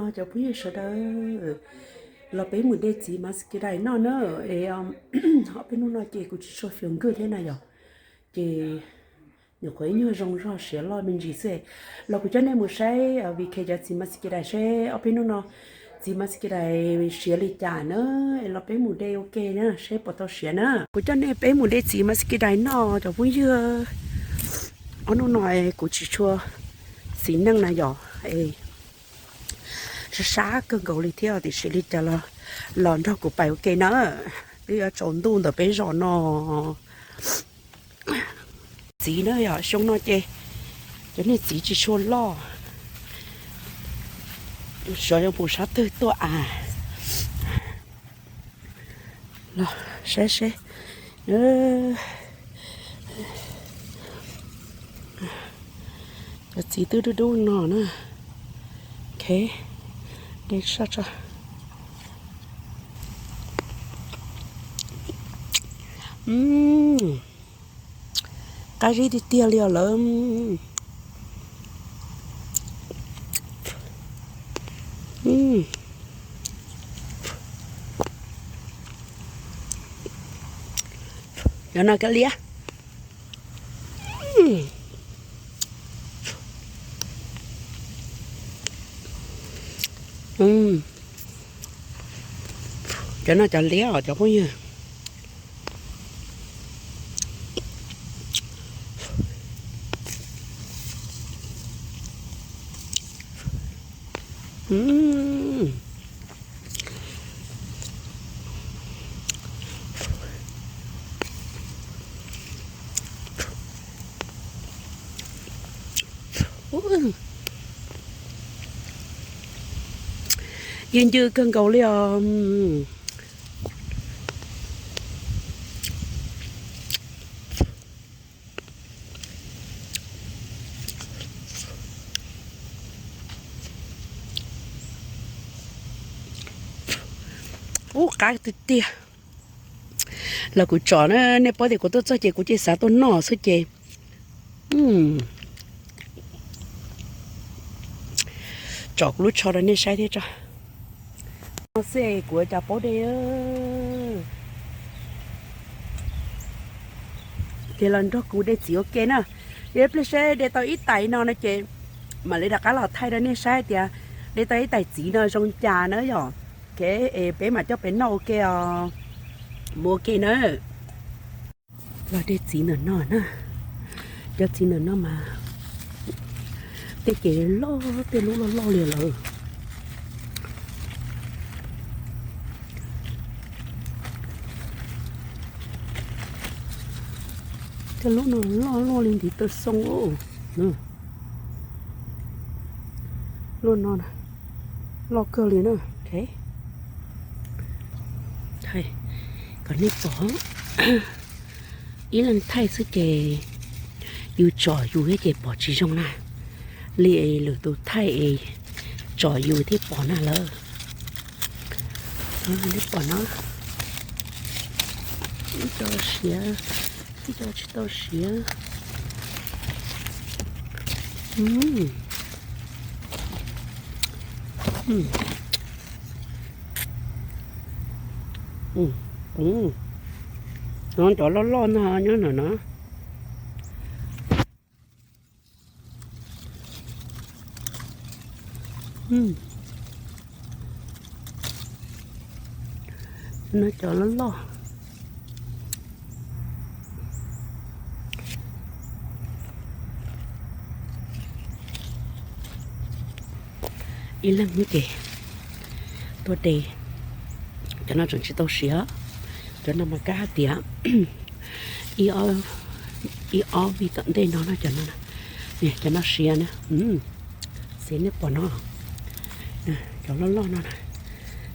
Cov phooj ywg sawv daws, los peb mus de txiv mosquito dye noj na. Es ob peb hnub no ces kuv tsis tshua feel good thiab na yom, ces nyuam qhuav ib nyuag zoo zog siav loj me ntsis xwb. Los kuv coj nej mus saib vim khe cov txiv mosquito dye seb ob peb hnub no txiv mosquito dye siav li cas na. Es los peb mus de ua ke na seb puas tau siav na. Kuv coj nej peb mus de txiv mosquito dye noj cov phooj ywg. Ob hnub no kuv tsis tshua txiv neej na yom, sab sab kawg nkaus li thiab tiam sis li cas los nrog kuv pais ua ke na. Twb yuav tsaus ntuj ntawm peb zos no. Txiv na yom, xyoo no ces cov niag txiv tsis tshua loj, xyov yuav mus sab twg tuaj as. Los saib seb. Cov txiv twb dub dub no na. Ok, de saj tso. Qab zib tiag tiag li os lawm. Cov no kav liam. Cov no cov liab os cov phooj ywg. Ncw ncw kawg nkaus li os. Ub, qab tiag tiag. Los kuv tsom na, nej paub tias kuv tuaj txog ces kuv cia xav tuaj noj xwb ces tsom kuv lub tsho rau nej saib thiab tso. No xwb kuv cas paub de. Ces los nrog kuv de txiv ua ke na. Yog ib pliag seb de tau ib tais no no ces mam li rov qab los thaij rau nej saib tias de tau ib tais txiv no zoo cas na yom. Ok, es peb mam coj peb noj ua ke os. Mus ua ke na. Los de txiv ntawm no na. Cov txiv ntawm no mas tej ces loj, tej lub loj loj li lawm. Tej lub no loj loj li ntiv taw xoo. Lub no loj kawg li na. Kom nej pom, ib leeg thaij xwb ces yus tsom yus thiab ces pom tsis zoo na. Li lwm tus thaij es tsom yus thiaj pom na lawm. Nej pom no, ib co siav, ib co tsis tau siav. No cov loj loj no nyob no no. No cov loj loj. Ib leeg ces tuaj de, cov no tseem tsis tau siav. Cov no mas kab hais tias ib ob vij tom ntej no no cov no, cov no siav na. Xij nej pom no, cov loj loj no,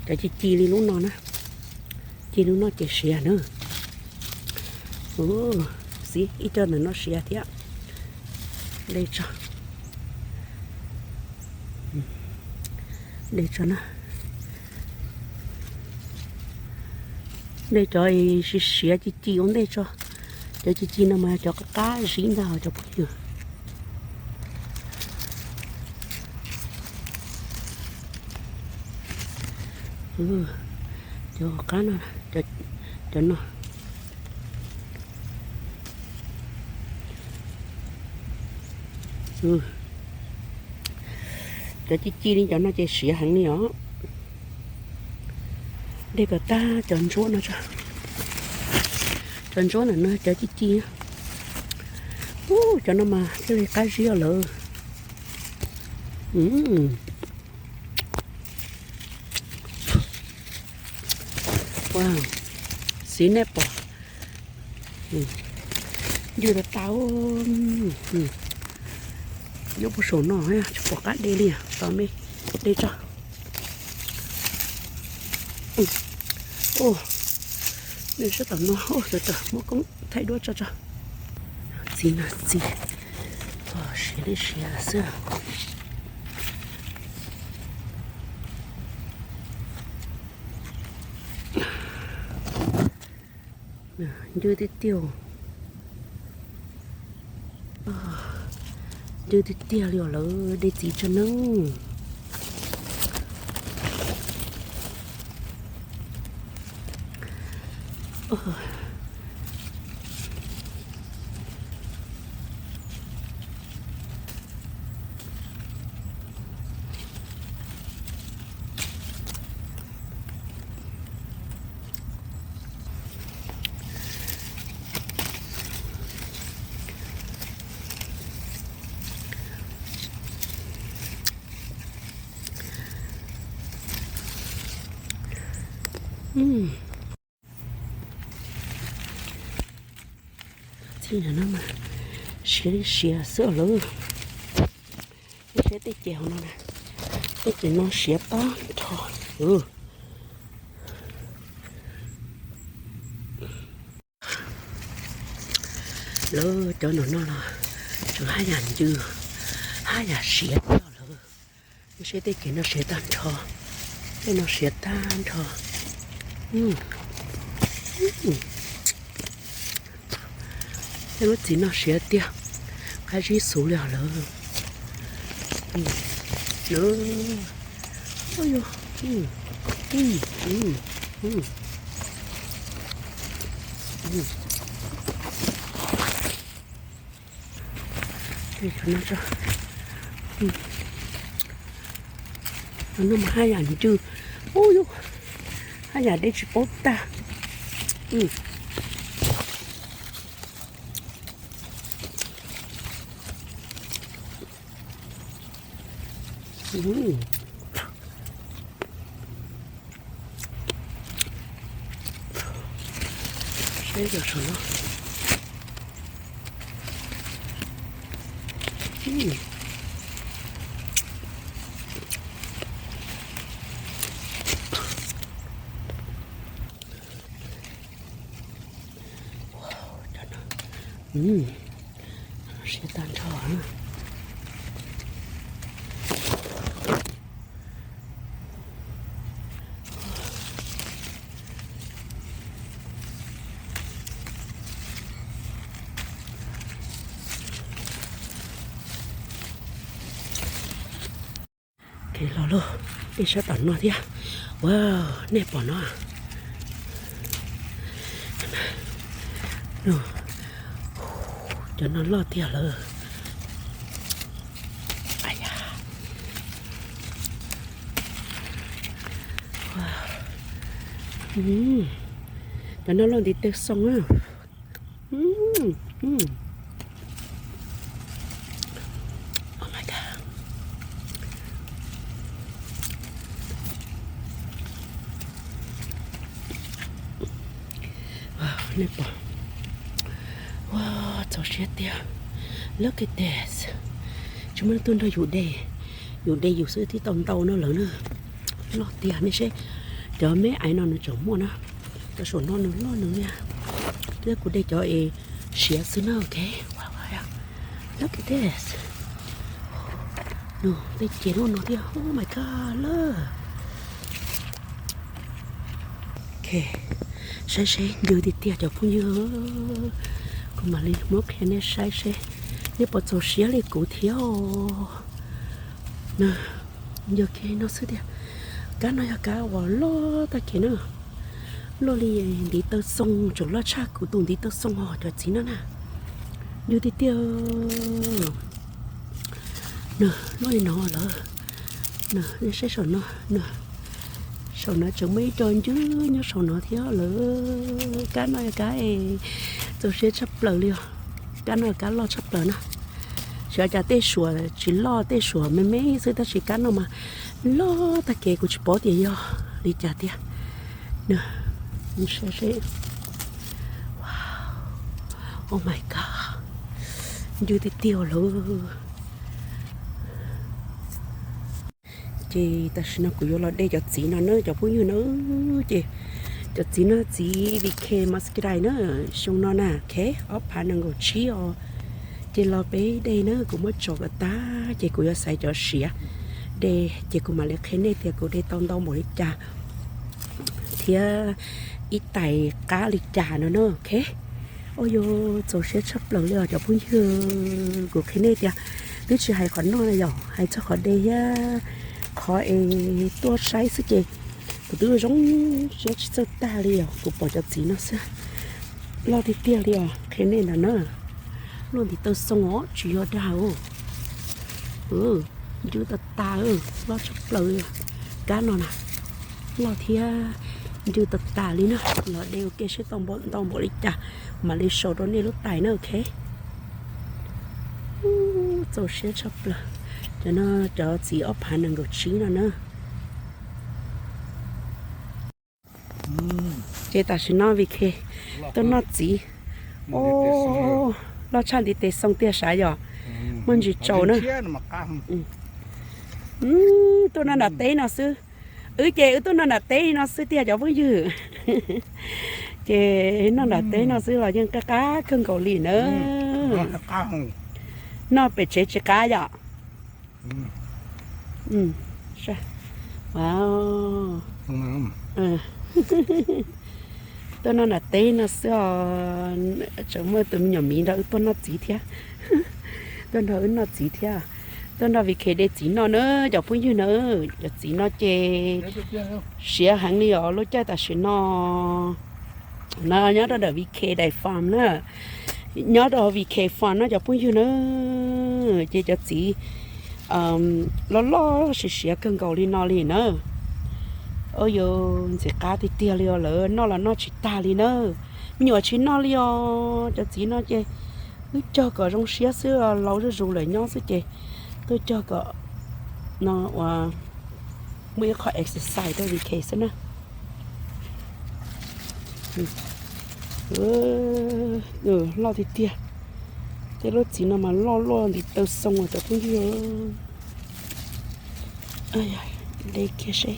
cov ci ci li lub no na, ci lub no ces siav na. Xij ib co ntawm no siav thiab. De tso, de tso na. De cov siav siav ci ci ua ntej tso. Cov ci ci no mas cov qab qab zib ntag cov phooj ywg. Cov qab no, cov no. Cov ci ci li cov no ces siav heev li os. De kom tag cov ntsuab no tso. Cov ntsuab ntawm no cov ci ci. Ub, cov no mas thiaj li qab zib lawm. Xiv nej pom, ncw tas tas. Nyob puag saum no tsis pom qab de li, tos me de tso. Nej sab tom no, muab koob thaij duab tso tso. Txiv no txiv, siav li siav xwb. Ncw tiag tiag. Ncw tiag tiag li os lawv, de txiv tso nawb. Txij no mas siav li siav xwb lawm. Nej saib tej ces hauv no na, tej ces no siav tag nrho. Lawv cov no no los tseem haj yam ncw, haj yam siav lawm. Nej saib tej ces no siav tag nrho, tej no siav tag nrho. Tej lub txiv no siav tiag, qab zib xwb li os lawm. Cov no mas haj yam ncw, ub yus, haj yam de tsis paub tag. Saib cov saum no. Siav tag nrho. Los lauj, ib sab tom no thiab. Wow, nej pom no. Cov no loj tiag lawm. Cov no loj ntiv tes xoo na. Nej pom, ua txaus siab tiag. Look at this. Tsis muaj leej twg nrog yus de, yus de yus xwb thiaj tau ntau no lawm na. Loj tiag nej seb, cov me aiv no nws tseem muaj na, cov saum no nws loj nws liaj. Thiab kuv de cov es siav xwb na, ok. Look at this. Nws tej ces loj no thiab, oh my god lawm. Ok, saib seb ncw tiag tiag cov phooj ywg. Kuv mam li muab qhia nej saib seb nej puas txaus siab li kuv thiab os. Ncw kiag no xwb tiag. Ok, Kab no yog kab uas loj tag kev na, loj li ntiv taw xoo, tseem loj tshaj kuv tus ntiv taw xoo os cov txiv no na. Ncw tiag tiag. Nws loj li no lawm. Nws, nej saib saum no, nws, saum no tseem muaj ib co ncw nyob saum no thiab lawm. Kab no yog kab es txaus siab tshaj plaws li os. Kab no kab loj tshaj plaws na. Xyov cas tej suam tsis loj, tej suam me me xwb, tab sis kab no mas loj tag kev, kuv tsis paub tias yog li cas tiag. Nws, oh my god, ncw tiag tiag lawm. Ces tam sim no kuv yuav los de cov txiv no na cov phooj ywg na. Ces cov txiv no txiv V K Muscadine na, xyoo no na, ok, ob phav nees nkaum tsib os. Ces los peb de na, kuv muab tso kom tag ces kuv yuav xaiv cov siav de, ces kuv mam li qhia nej tias kuv de tau ntau npaum li cas thiab ib tais qab li cas no na, ok. Ua yuav txaus siab tshaj plaws li os cov phooj ywg. Kuv qhia nej tias twb tsis hais qhov noj na yom, hais txog qhov de thiab qhov es tuaj saib xwb ces kuv twb zoo siab tsis txawj tag li os. Kuv pom cov txiv no xwb, loj tiag tiag li os, qhia nej ntawd na. Loj ntiv taw xoo os, tsis yog dag os. Ncw tas tas, loj tshaj plaws li os. Kab no na, loj thiab ncw tas tas li na. Los de ua ke seb tau ntau npaum li cas, mam li sau rau nej lub tais na, ok. Txaus siab tshaj plaws. Cov no cov txiv ob phav nees nkaum tsib no na. Ces tam sim no V K tuaj noj txiv. Loj tshaj ntiv tes xoo tiag sav yom. Muaj ntsis tsaus na. Tuaj noj nram teb no xwb. Wb ces wb tuaj noj nram teb no xwb tiag cov phooj ywg. Ces noj nram teb no xwb los yeej qab qab kawg nkaus li na. Noj pem tsev tsis qab yom. Tuaj noj nram teb no xwb os, tseem muaj tus me nyuam miv nrog wb tuaj noj txiv thiab. Tuaj nrog wb noj txiv thiab. Tuaj nrog V K de txiv noj na cov phooj ywg na. Cov txiv no ces siav heev li os lub caij tam sim no. No nyob rau ntawm V K Dairy Farm na. Nyob rau V K Farm no cov phooj ywg na, ces cov txiv loj loj siav siav kawg nkaus li no li na. Ua yuav ntxim qab tiag tiag li os, lawv noj los noj tsis tag li na. Me nyuam tsis noj li os, cov txiv no ces wb cog kom zoo siab xwb, laus zuj zus lawm nyob xwb ces tuaj cog kom no ua muaj ib qho exercise rau V K xwb na. Loj tiag tiag. Tej lub txiv no mas loj luaj ntiv taw xoo cov phooj ywg. De kiag seb.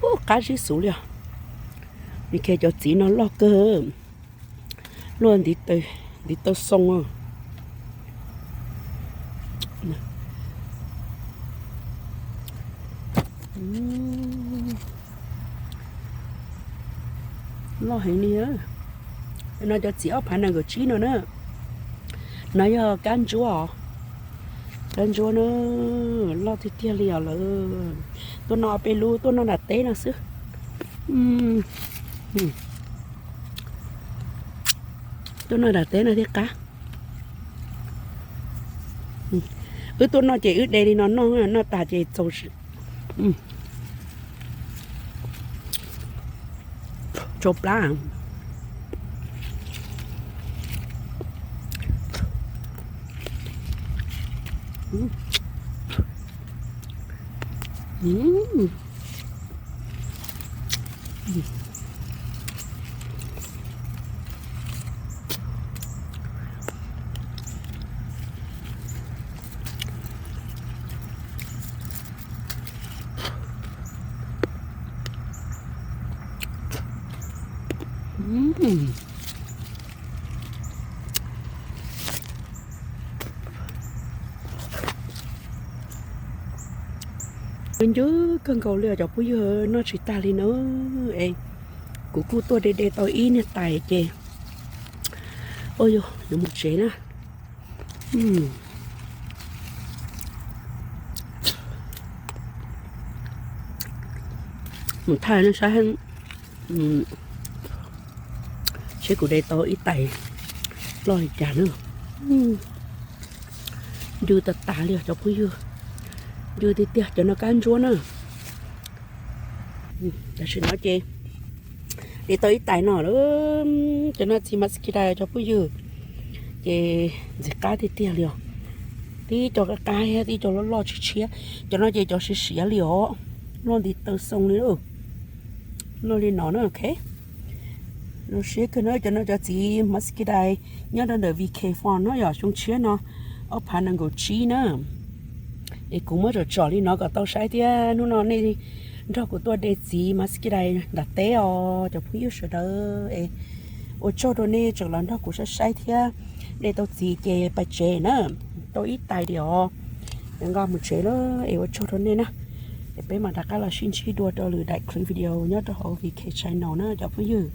Ub, qab zib xus li os. Nws kiag cov txiv no loj kawg, luaj ntiv taw xoo. Loj heev li. No cov txiv ob phav nees nkaum tsib no na. No yog kab ntsuab os. Kab ntsuab na, loj tiag tiag li os lawm. Tuaj noj peb lub, tuaj noj nram teb no xwb. Tuaj noj nram teb no thiaj qab. Wb tuaj noj ces wb de li no noj, noj tas ces txaus, tsau plab. Ncw kawg nkaus li os cov phooj ywg, noj tsis tag li na. Es kuv kuj tuaj de de tau ib niag tais ces Ua yog yuav mus tsev na. Mus thaij nej saib, seb kuv de tau ib tais loj li cas na. Ncw tas tas li os cov phooj ywg. Ncw tiag tiag, cov no kab ntsuab na. Tam sim no ces de tau ib tais no lawm. Cov no txiv mosquito cov phooj ywg, ces ntxim qab tiag tiag li os. Tib co qab qab thiab tib co loj loj tshiab tshiab. Cov no ces cov siav siav li os, luaj ntiv taw xoo li. Luaj li no na, ok. Zoo siab kawg na, cov no cov txiv mosquito nyob rau ntawm V K Farm no yog xyoo tshiab no, ob phav nees nkaum tsib na. Es kuv muab tsom tsom li no kom tau saib thiab. Hnub no nej nrog kuv tuaj de txiv mosquito nram teb os cov phooj ywg sawv daws. Es ua tsaug rau nej tseem los nrog kuv saib saib thiab. De tau txiv ces pais tsev na, tau ib tais li os. Nqa mus tsev lawm es ua tsaug rau nej na. Es peb mam rov qab los sib ntsib dua rau lwm daim clip video nyob rau hauv V K Channel na cov phooj ywg.